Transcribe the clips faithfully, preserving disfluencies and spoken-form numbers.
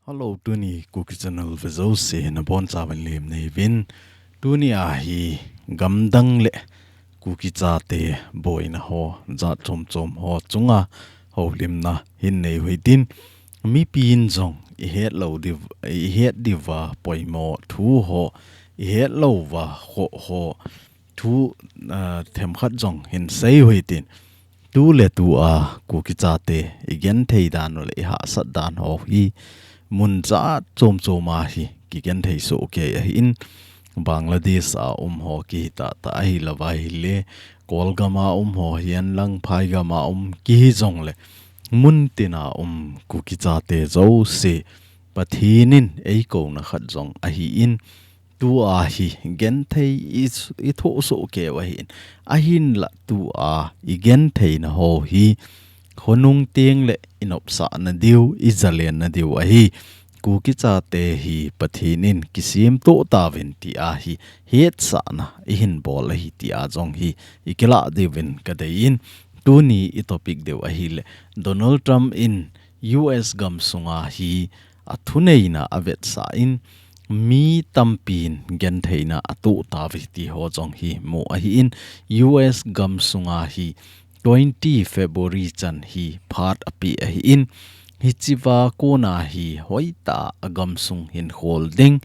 Hello, tuni Kuki Channel vejouse nabonchauvin lemna hiuvin. Tuni a hi gamdang le Kuki chate boina ho jat chom chom ho chunga houlimna hin nei uhitin. Mipin jong ihet lou diu, ihet diuva poimo thu ho, ihet louva khoh ho, thu, ah, themkhat jong hin sei uhitin. Tu le tu a Kuki chate igenthei dan u le ihahsat dan ho hi mun jat chom chom a hi kigenthei soh kei ahin, Bangladesh a um ho kihi tahtah ahilouva ahile, Kolgam a um ho hihen lang, phaigam a um kihi jongle, mun tin a um Kuki chate jouse Pathen in eikouna khat jong ahin, tu a hi genthei i, ithoh soh kei u ahin. Ahinla tu a igentheina ho hi khonung teng le inopsahna diu, ijalenna diu ahi. Kuki chate hi Pathen in kisemtoh tauvin ti a hi hetsahna ihin bol ahi ti a jong hi ikilah diuvin kadeiyin. Tuni i topic diu ahile, Donald Trump in U S gamsunga hi athuneina avetsah in, mi tampin gentheina atoh tauve ti ho jong hi mu ahin, U S gamsunga hi twenty February chan hi phat apeh ahin, hichea kona hi hoitah a gamsung hin khol ding,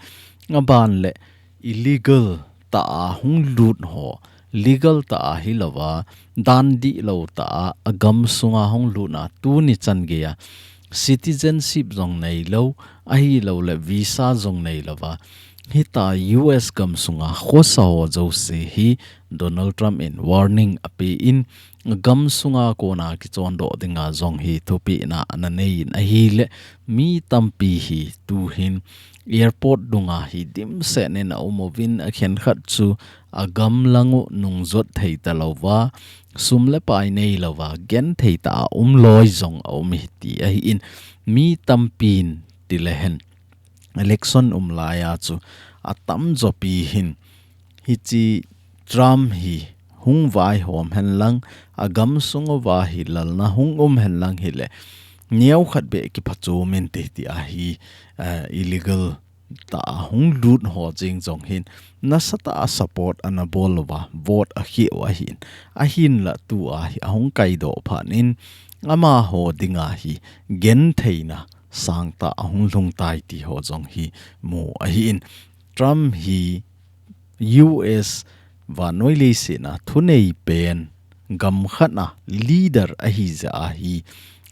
aban le illegal tah a hung lut ho, legal tah a hilouva, dan dihlou tah a, agamsunga hung lutna tuni chan geiya citizenship jong neilou, ahilouleh visa jong neilouva, hitia U S gamsunga khosa ho jouse hi Donald Trump in warning apen, gamsunga kona kichondoh dinga jong hi thupehna ana neiyin ahile, mi tampi hi tuhin airport dunga hi dimset in aum uvin, akhenkhat chu agam lang u nungjot thei talouva, sum le pai neilouva, genthei tah a um loi jong aum e ti ahin, mi tampin tilehen election um laiya chu atamjo pi hin hiche Trump hi hung vaihom hen lang, agamsung uva hi lalna hung um hen lang hile, neokhat beh kiphachom inte ti a hi, eh, illegal tah a hung lut ho jeng jong hin nasatah a support ana bol uva, vote akheh u ahin. Ahinla tu a hi ahung kaidoh phat in amaho dinga hi gentheina sangtah ahung lhung tai ti ho jong hi mu ahin. Trump hi U S vannoi leiset a thunei pen gam khat a leader ahi jeh a hi,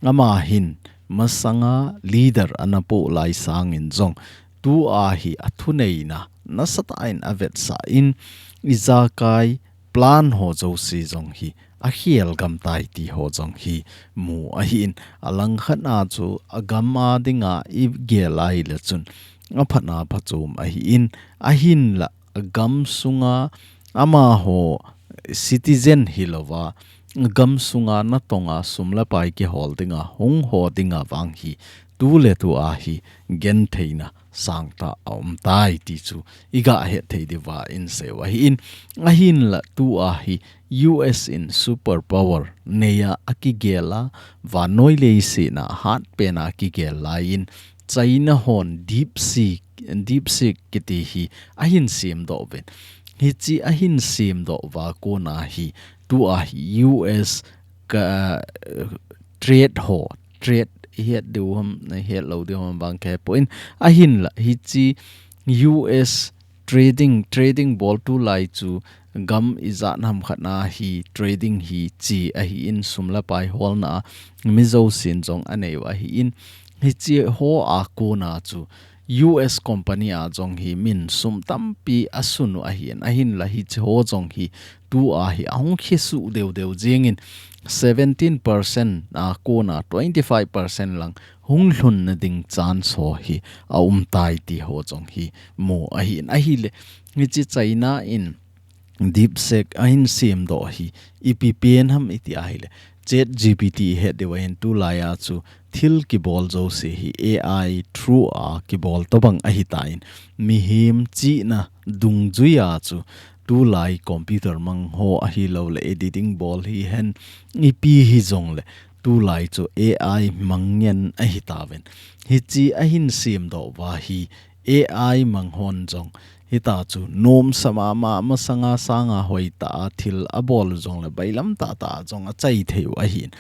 ama hin masanga leader ana poh lai sangin jong tu a hi athuneina nasatah in avetsah in, ijakai plan ho jouse jong hi akhel gam tai ti ho jong hi mu ahin, alangkhat a chu agam a dinga igel a hile chun aphatna phachom ahin, ahinla agamsunga amaho citizen hilouva, agamsunga natonga sum le pai kihol dinga hung ho dinga vang hi tu le tu a hi gentheina sangtah aum tai ti chu iga het thei diuva insei u ahin, ahinla tu a hi U S in super power neiya akigel a, vannoi leiset a hatpen a akigel laiyin, China hon DeepSeek, DeepSeek kiti hi ahin semdoh uvin. Hiche ahin semdoh uva kona hi tu a hi U S ka, eh, trade ho, trade ihet diu ham, ihet lou diu ham vang kahepoi. Ahinla hiche U S trading, trading bol tulai chu gam ijat ham khat a hi trading hi che ahin, sum le pai holna a mi jousen jong anei u ahin, hiche ho a kona chu U S company a jong hi min sum tampi asun u ahin, ahinla hiche ho jong hi tu a hi ahung khesuh deu deu jengin, seventeen percent a kona twenty five percent lang hung lhunna ding chance ho hi aum tai ti ho jong hi mu ahin, ahile hiche China in DeepSeek ahin semdoh hi ipi pen ham iti a hile, Chat G P T ihet diu ahin, tulai a chu thil kibol jouse hi A I through a kibol tobang ahitan, mihem chihna dungjui a chu tulai computer mang ho ahilouleh editing bol hihen, ipi hijongle tulai chu A I mangngen ahi tauvin. Hichi ahin semdoh uva hi A I mang hon jong hita chu nom sama ma masanga sanga hoitah a thil abol jongle bailam tahtah a jong achai thei u ahin.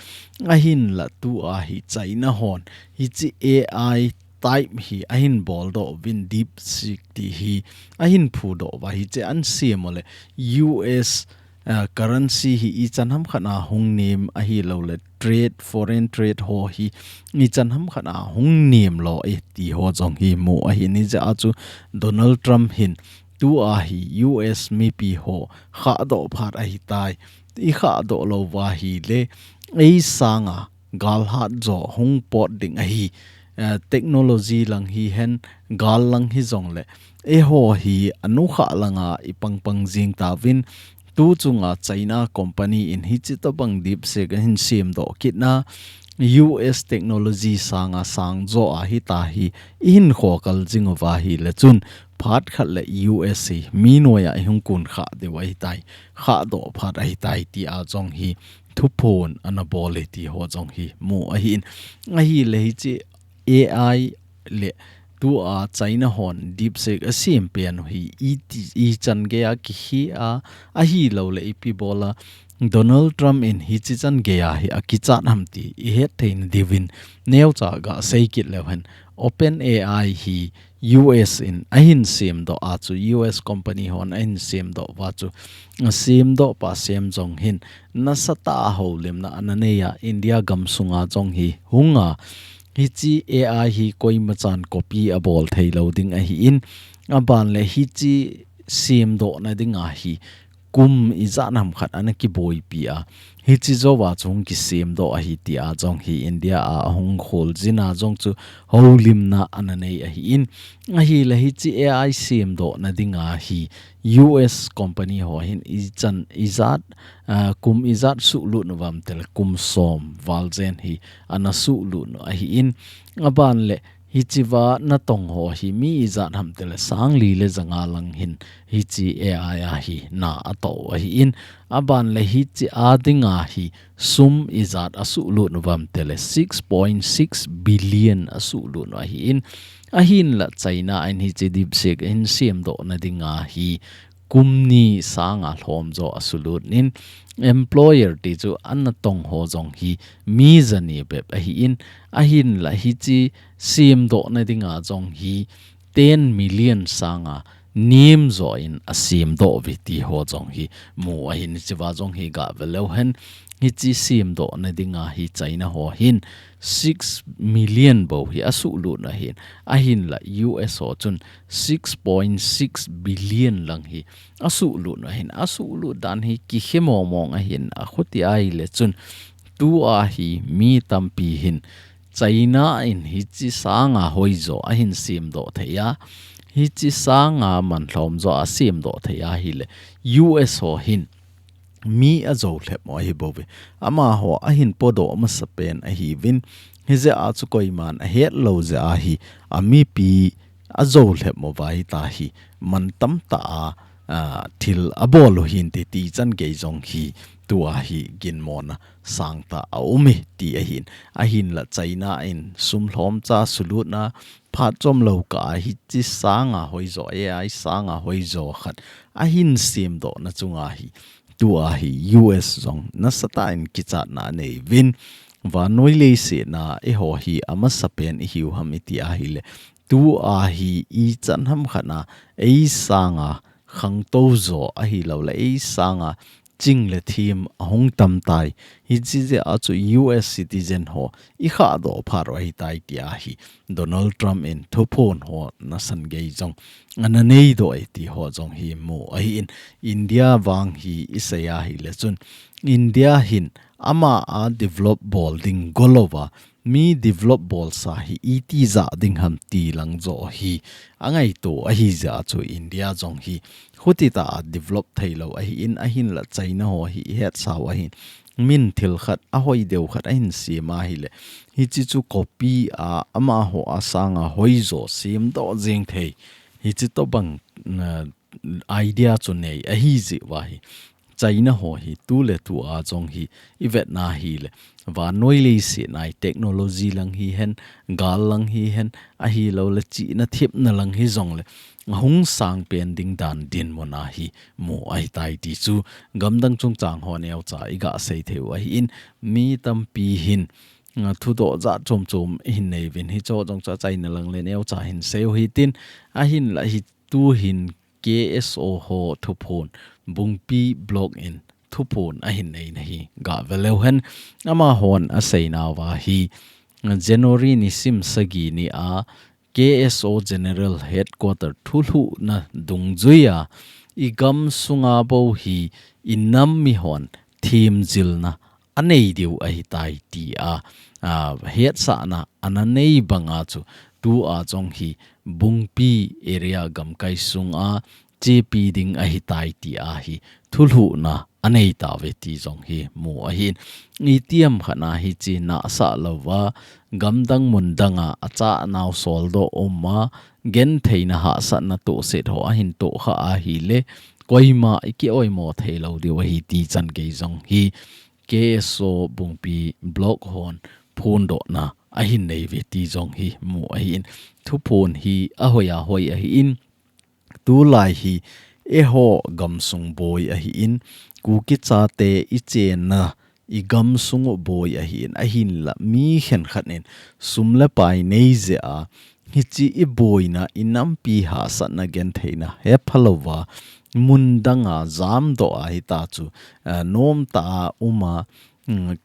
Ahinla tua hi China hon hichi A I type hi ahin boldoh uvin DeepSeek ti hi ahin phudoh uva hichi ahin sem uleh U S ah, currency hi ichan hamkhat a hung nem ahilouleh trade, foreign trade ho hi ichan hamkhat a hung nem lo e ti ho jong hi mu ahin hijeh a chu Donald Trump hin tua hi U S mipi ho khahdoh phat ahitai. I khahdoh lou uva ahileh ei sanga galhat jo hung pot ding ahi. Eh, technology lang hihen, gal lang hijongleh eiho hi anukha langa i pangpang jing tauvin, tu chunga China company in hichi tobang DeepSeek ahin semdoh kitna U S technology sanga sang jo ahita hi ihin khokal jing uva ahileh chun phat khat leh U S hi mi noiya ihung kun kha diu ahitai, khahdoh phat ahitai tia jong hi thuphon ana bol e ti ho jong hi mu ahin. Ahileh hichi A I le tua China hon DeepSeek asem pen u hi iti, ichan geiya kihi a, ahilouleh ipi bola Donald Trump in hichi chan geiya hi akichat ham ti ihet theina diuvin neocha gasei kit leu hen. OpenAI hi U S in ahin semdoh a chu U S company hon ahin semdoh uva chu asemdoh pa sem jong hin nasatah a houlimna ana neiya India gamsunga jong hi hunga hichi A I hi koimachan copy abol theilou ding ahin, aban leh hichi semdohna dinga hi kum ijat ham khat ana kiboipi a, hichi jouva chu hung kisemdoh ahi tia jong hi India a ahung kholjin a jong chu houlimna ana nei ahin, ahileh hichi A I semdohna dinga hi U S company ho hin ichan ijat, ah, kum ijat suhlut uvam tileh kum som val jen hi ana suhlut u ahin, aban leh hichiva natong ho hi mi ijat ham tileh sang li le janga lang hin hichi A I a hi na atoh u ahin, aban leh hichi a dinga hi sum ijat asuhlut uvam tileh six point six billion asuhlut u ahin, ahinla China in hichi DeepSeek ahin semdohna dinga hi kum ni sanga lhom jo asulut in, employer ti chu anatong ho jong hi mi jani bep ahin, ahinla hichi semdohna dinga jong hi ten million sanga nem jo in asemdoh uve ti ho jong hi mu ahin, hichiva jong hi gave leu hen, hichi semdohna dinga hi China ho hin six million bou hi asuhlut u ahin, ahinla U S ho chun six point six billion lang hi asuhlut u ahin, asuhlut dan hi kikhe mong mong ahin, akhuti ahileh chun tua hi mi tampi hin China in hichi sanga hoijo ahin semdoh thei a, hichi sanga manlhom jo asemdoh thei ahileh U S ho hin mi ajo lhep u ahi bouve. Amaho ahin podoh masapen ahiuvin, hijeh a chu koiman ahet lou jeh a hi amipi ajo lhep uva hita hi mantam tah a, ah, thil abol u hinte ti chan gei jong hi tua hi ginmona sangtah a um e ti ahin, ahinla China in sum lhomcha sulutna phat chomlou kah a hichi sanga hoijo, A I sanga hoijo khat ahin semdohna chunga hi tua hi U S jong nasatah in kichatna anei uvin, vannoi leiset a eiho hi amasapen ihiu ham iti ahileh, tua hi ichan ham khat a ei sanga khangtou jo ahilouleh ei sanga ching le thim ahung tamtai. Hichi jeh a chu U S citizen ho ikhahdoh phat u ahitai tia hi Donald Trump in thuphon ho nasan gei jong ana neidoh e ti ho jong hi mu ahin, India vang hi isei ahileh chun India hin ama a develop bol ding golouva mi develop bolsa hi iti jah ding ham ti lang jo hi angaito ahi jeh a chu India jong hi khutitah a develop theilou ahin, ahinla China ho hi ihetsau ahin, min thil khat ahoi deu khat ahin sem ahileh hichi chu copy a amaho a sanga hoijo semdoh jeng thei, hichi tobang, ah, idea chu nei ahi jeh uva hi China ho hi tu le tu a jong hi i vetna hi le, vannoi leiset a hi technology lang hi hen, gal lang hi hen, ahilou le chihna thepna lang hi jong le, hung sang pen ding dan dinmun a hi mu ahi tai ti chu gamdang chungchang ho neocha i ga sei thei u ahi in, mi tampi hin, a, thudoh jat chom chom hin nei uvin, hicho jong chu achaina lang le neocha hin sei u hitin, ahinla hi tu hin K S O ho thuphon, Bungpi Block in thuphon ahin neina hi ga ve leu hen. Amahon aseinauva hi, January nisim sagi ni a K S O General Headquarter thulhuhna dungjuia i gamsunga bou hi i nam mihon themjilna anei diu ahi tai tia, a, hetsahna ana nei banga chu tua jong hi Bungpi area gamkai sunga chepi ding ahi tai tia hi thulhuhna anei tauve ti jong hi mu ahin. Itiham khat a hichi nahsah louva, gamdang mundanga achanau soldoh uma, gentheina hahsatna tohset ho ahin tohkha ahile, koima i ki-oimo thei lou diu ahi ti chan gei jong hi K S O Bungpi Block hon phondohna ahin nei uve ti jong hi mu ahin. Thuphon hi ahoi ahoi ahin, tulai hi eiho gamsung boi ahin, Kuki chate i chenna i gamsung u boi ahin, ahinla mi khenkhat in sum le pai nei jeh a, hichi i boina i nampi hahsatna gentheina hepha louva, mundanga jamdoh a hita chu, eh, nomtah a uma, mm,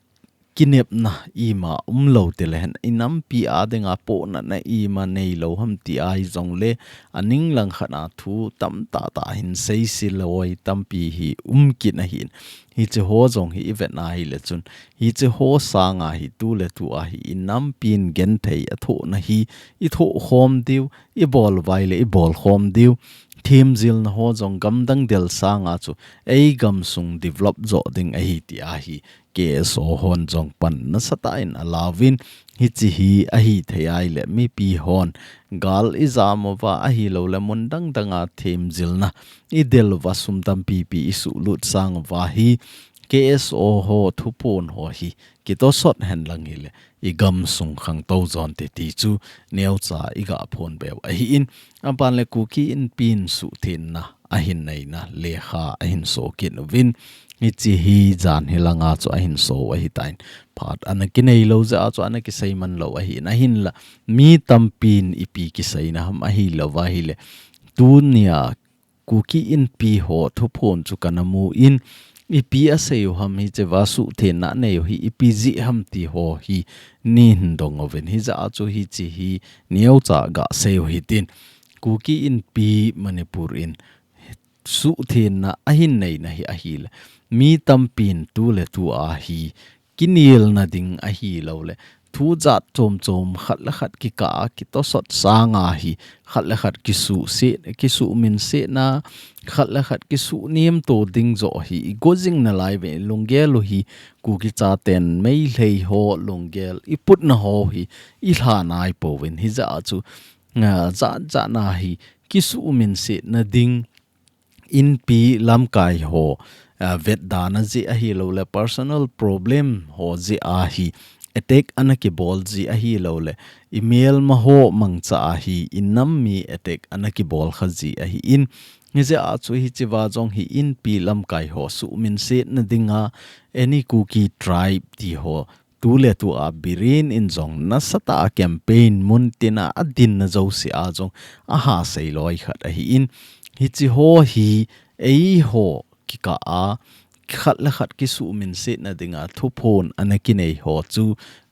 kinepna ima um lou tile hen, i nampi a dinga pohnatna ima nei lou ham ti ahi jongle, aning lang khat a thu tamtah tah hin seise loi tampi hi um kit ahin. Hichi ho jong hi i vetna hile chun, hichi ho sanga hi tu le tu a hi i nampin genthei athohna hi i thoh khom diu, i bol uva ile i bol khom diu. Themjilna ho jong gamdang del sanga chu ei gamsung develop jo ding ahi ti ahi. K S O hon jong pan nasatah in alauvin, hichi hi ahithei ahile mipi hon gal i jam uva ahilou le mun dang danga themjilna i del uva sum tampipi i suhlut sang uva hi K S O ho thuphon ho hi kitosot hen lang hile i gamsung khangtou jonte ti chu neocha i ga phonbe u ahin, aban le Kuki Inpi in suhthengna ahin neina lekha ahin so kit uvin, hichi hi jan hilanga chu ahin so u ahitan, phat ana kinei lou jeh a chu ana kisei man lou ahin, ahinla mi tampin ipi kiseina ham ahilou va ahile, tunia Kuki Inpi ho thuphon chu kana mu in, ipi asei u ham, hiche va suhthengna anei u hi ipi jeh ham ti ho hi nei hin dong uvin, hijeh a chu hichi hi neocha ga sei u hitin, Kuki Inpi Manipur in suhthengna ahin neina hi ahile, mi tampin tu le tu a hi kinelna ding ahilou le, thu jat chom chom khat le khat kikah a kitosot sanga hi khat le khat kisuhset, kisuhminsetna, khat le khat kisuhnem to ding jo hi i go jing nalai uve, lunggel u hi Kuki chaten Meitei ho lunggel i putna ho hi i lha nai pouvin, hijeh a chu, ah, jat jat na hi kisuhminsetna ding, inpi lamkai ho, ah, vetdana jeh ahilou le personal problem ho jeh a hi attack ana kibol ji ahilou le, i melma ho mangcha a hi i nam mi attack ana kibol kha ji ahin, hijeh a chu hichi va jong hi inpi lamkai ho suhminsetna dinga any Kuki tribe ti ho tu le tu a biren in jong nasatah a campaign mun tina adinna jouse a jong aha sei loi khat ahin, hichi ho hi eiho kikah a khat le khat kisuhminsetna dinga thuphon ana kinei ho chu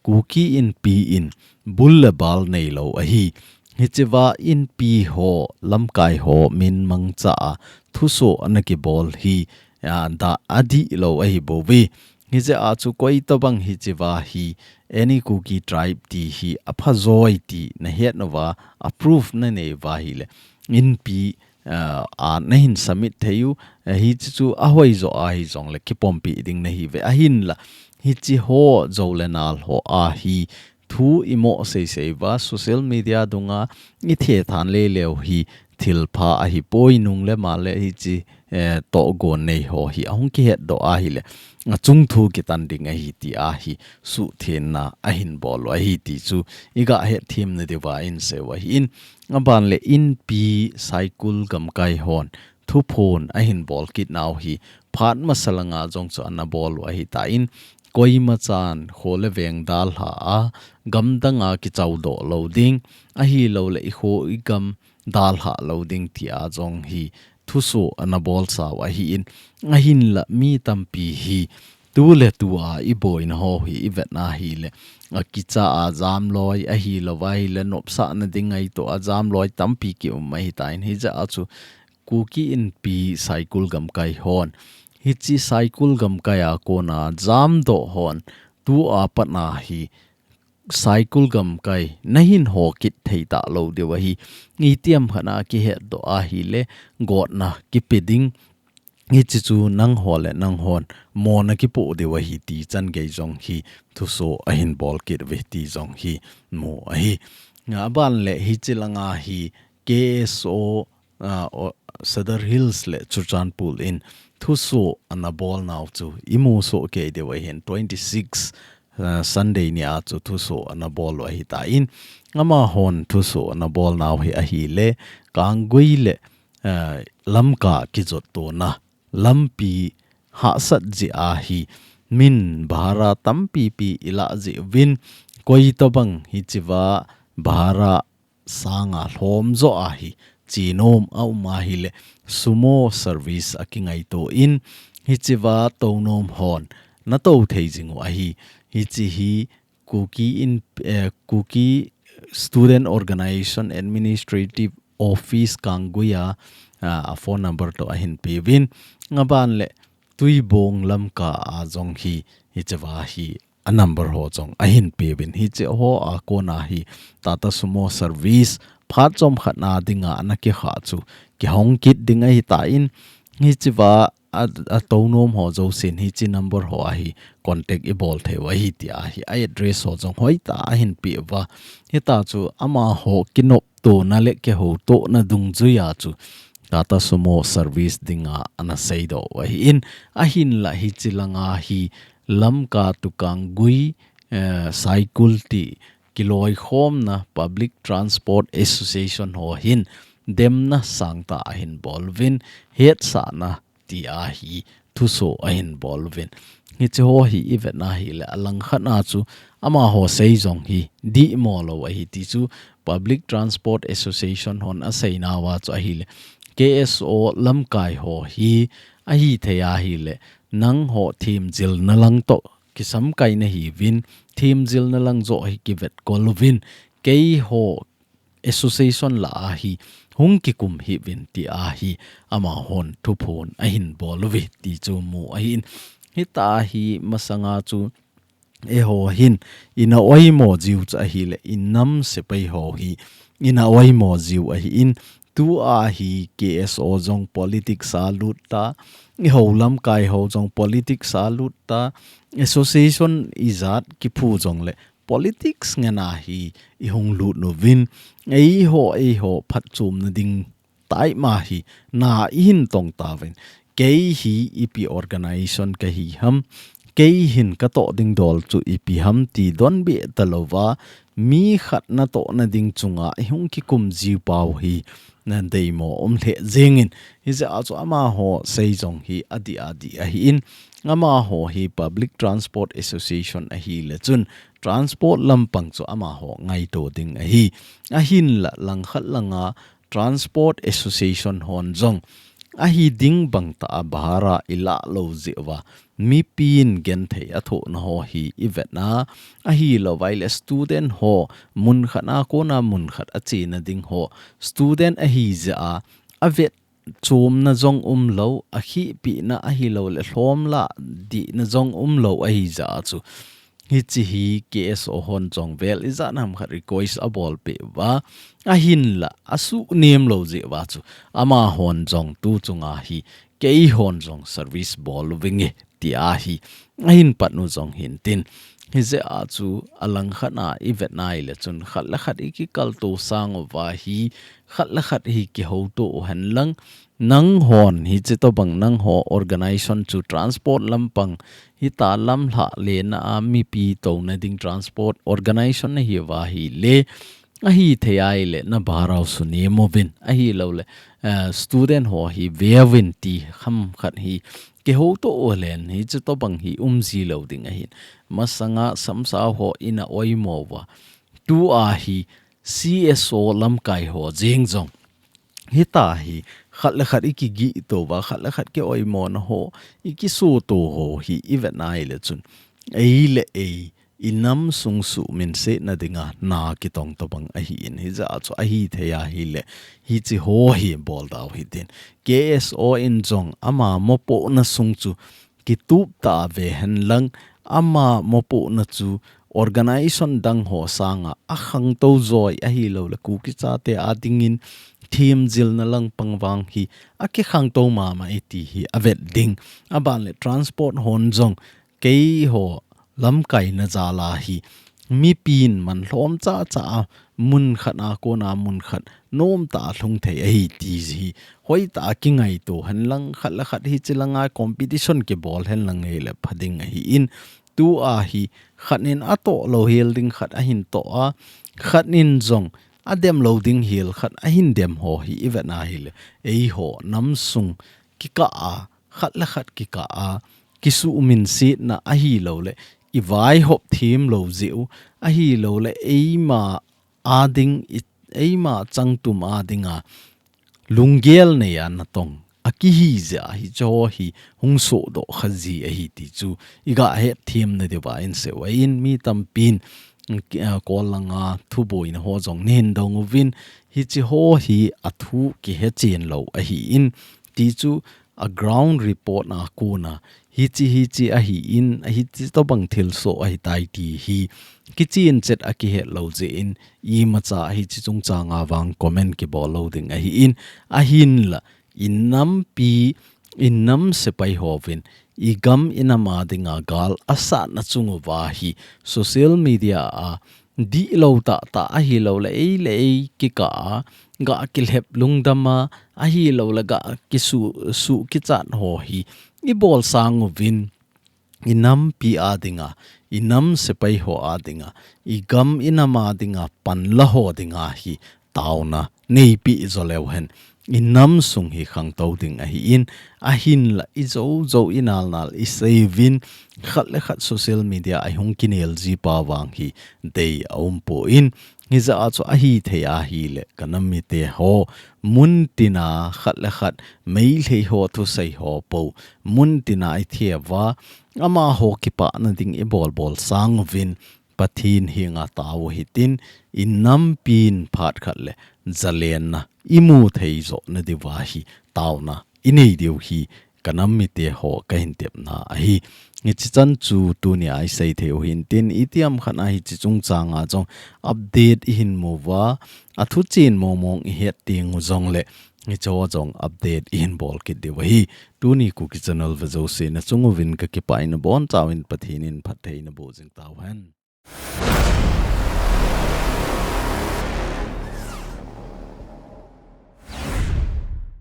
Kuki Inpi in bul le bal neilou ahi. Hichi va inpi ho, lamkai ho min mangcha a thuso ana kibol hi, a, da adih lou ahi bouve. Hijeh a chu koi tobang hichi va hi any Kuki tribe ti hi apha joi ti nahet nauva, a proof nanei uva ahile, inpi, a, a nahin submit thei u, a, hichi chu ahoi jo ahi jongle kipompi ding nahi uve. Ahinla, hichi ho jou le nal ho a hi thu imo seisei uva, social media dunga i thethan leleu hi thilpha ahipoi, nung le mal le hichi eh, tohgon nei ho hi ahung kihetdoh ahile, achung thu kitan ding ahi ti ahi, suhthengna ahin bol u ahi ti chu iga hetthem na diuva insei u ahin, aban le Inpi Saikul gamkai hon thuphon ahin bol kit nau hi phat masa langa jong chu ana bol u ahitan, koimachan kho le veng dalha a, gamdanga kichaudoh lou ding, ahilou le i kho i gam dalha lou ding tia jong hi thusoh ana bolsa u ahin, ahinla mi tampi hi tu le tua i boina ho hi i vetna hile, akicha a jamloi, ahilou va ahile nopsahna ding ngaito a jamloi tampi kium ahitan, hijeh a chu Kuki Inpi Saikul gamkai hon, hiche Saikul gamkai a kona jamdoh hon tua patna hi Saikul gamkai nahin ho kit thei talou diu ahi. Itiham khat a kihetdoh ahile gotna kipe ding, hiche chu nangho le nanghon mona kipoh diu ahi ti chan gei jong hi thusoh ahin bol kit uve ti jong hi mu ahi. Aban le hiche langa hi K S O, ah, o-, Sadar Hills le Churachandpur in thusoh ana bol nau chu i musoh kei diu ahin, twenty six, ah, Sunday ni a chu thusoh ana bol u ahitan, amahon thusoh ana bol nau hi ahile Kanggui le, ah, Lamka kijotto na lampi hahsat jeh a hi min bhara tampi pi i lah jeh uvin, koi tobang hichea bhara sanga lhom jo a hi chenom a um ahile sumo service a kingaito in, hichea tounom hon na tou thei jing u ahi. Hiche hi Kuki in, eh, Kuki Student Organization Administrative Office Kanggui a, ah, a phone number toh ahin peuvin, aban le Tuibong Lamka a jong hi, hichea hi a number ho jong ahin peuvin, hiche ho a kona hi Tata Sumo service phat chomkhat na dinga ana kikhah chu kihong kit ding ahitan, hichea a, a tounom ho jousen hiche number ho a hi contact i bol thei u ahi tia hi a address ho jong hoitah a ahin peh uva. Hitia chu amaho kinoptona le kihoutohna dungjuia chu Tata Sumo service dinga ana seidoh u ahin, ahinla hiche langa hi Lamka to Kanggui, eh, Saikul ti kiloikhomna Public Transport Association ho hin demna sangtah ahin bol uvin, hetsahna tia hi thusoh ahin bol uvin. Hiche ho hi i vetna hile alangkhat a chu amaho sei jong hi dihmo lou ahi ti chu Public Transport Association hon aseinauva chu ahile K S O lamkai ho hi ahithei ahile nangho themjilna lang toh kisamkai nahiuvin, themjilna lang joh hi kivetkol uvin, keiho association lah a hi hung kikum hih uvin tia hi amahon thuphon ahin bol uve ti chu mu ahin. Hitia hi masanga chu eiho hin ina oimo jiu chu ahile, i nam sepai ho hi ina oimo jiu ahin, tua hi K S O jong politics a lut ta, eiho lamkai ho jong politics a lut ta, association ijat kiphu jongle politics ngen a hi i hung lut uvin, eiho, eiho phatchomna ding taima hi na i hin tong tauvin. Kei hi ipi organization kahi ham, kei hin katoh ding dol chu ipi ham ti donbeh talouva, mi khat natohna ding chunga i hung kikum jiu pau hi na deimo um lheh jengin. Hijeh a chu amaho sei jong hi adih adih ahin, amaho hi Public Transport Association ahile chun transport lampang chu amaho ngaito ding ahi. Ahinla langkhat langa Transport Association hon jong ahi ding bangtah a bhara i lah lou jeh uva, mipin genthei athohna ho hi i vetna, ahilouva ile student ho munkhat a kona munkhat a chena ding ho, student ahi jeh a, avet chomna jong umlou, akhihpehna ahiloule lhomlah dihna jong umlou ahi jeh a chu, hiche hi K S O hon jong vel ijat ham khat request abol peh uva, ahinla asuhnem lou jeh uva chu, amahon jong tu chunga hi keihon jong service bol uvinge tia hi ahin patnu jong hintin. Hijeh a chu alangkhat a i vetna ile chun khat le khat i kikaltou sang uva hi, khat le khat hi kihouto u henlang, Nanghon hichi tobang nangho organization chu transport lampang hita lamlhah lena a mipi touna ding transport organization nahiuva ahile, ahithei ahile na bharau sunem uvin, ahilouleh, eh, student ho hi veuvin ti khamkhat hi kihouto ulen hichi tobang hi umji lou ding ahin. Masanga samsau ho ina oimo uva. Tua hi C S O lamkai ho jeng jong hita hi khat le khat ikigih touva, khat le khat kioimona ho, ikisoto ho hi ivet ahile chun, ei le ei, inam sung suhminsetna dinga na kitong tobang ahin, hijeh chun ahithei ahile, hichi ho hi boldau hitin. K S O in jong ama mopohna sung chu kitup tah a ve henlang, ama mopohna chu organization dang ho sanga akhangtou joi ahilouleh Kuki chate a dingin themjilna lampang vang hi akikhangtou mama e ti hi avet ding. Aban le transport hon jong keiho lamkaina jal a hi mipin manlhom chacha a mun khat a kona mun khat nomtah a lhung thei ahi ti hi hoitah a kingaito henlang, khat le khat hichi langa competition kibol henlang ahile pha ding ahin. Tua hi khat in atoh lou hel ding khat ahin toh a, khat in jong adem lou ding hel khat ahin dem ho hi ivet ahile, eiho nam sung kikah a, khat le khat kikah a, kisuhminsetna ahilouleh, ivaihop them lou jeh u ahilouleh, eima a ding, i, eima changtum a dinga lunggel nei a natong akihi jeh a hicho hi hung sohdoh kha ji ahi ti chu iga hetthem nadiuva insei uva, mi tampin, eh, kol langa thuboina ho jong nahin dong uvin, hichi ho hi athu kihechen lou ahin, ti chu a ground report a kona hichi hichi ahin, hichi tobang thilsoh ahitai ti hi kichen chet a kihet lou jeh in, imacha hichi chungchanga vang comment kibol lou ding ahin, ahinla, inampi, inam sepai hovin, igam inam a dinga gal asatna chung uva hi social media a dihlou tahtah ahilouleh, ei le ei kikah a, ga kilhep lungdam a, ahilouleh ga kisuh, suh kichat ho hi ibol sang uvin, inampi a dinga, inam sepai ho a dinga, igam inam a dinga, panla ho dinga hi taona neipi jo leu hen, inam sung hi khangtou ding ahin, ahinla ijou jou inal nal isei uvin, khat le khat social media a hung kinel ji pa vang hi dei aumpoi. Hijeh chun ahithei ahile, kanam mite ho, muntina khat le khat, Meitei ho thusei ho po, muntina ithei uva, amaho kipana ding ibol bol sang uvin, Pathen henga tao u hitin, inampin phat khat le jalenna imu thei jo nadiuva hi taona inei diu hi kanam mite ho kahin tepna ahi. Hichi chan chu tunia isei thei u hintin, itiham khat a hichi chungchanga jong update ihin mu uva, athu chen mong mong ihet teng u jongle, hicho jong update ihin bol kit diu ahi. Tuni Kuki Channel ve jouse nachung uvin kakipah in, abonchauvin Pathen in phatthei naboh jing tauhen.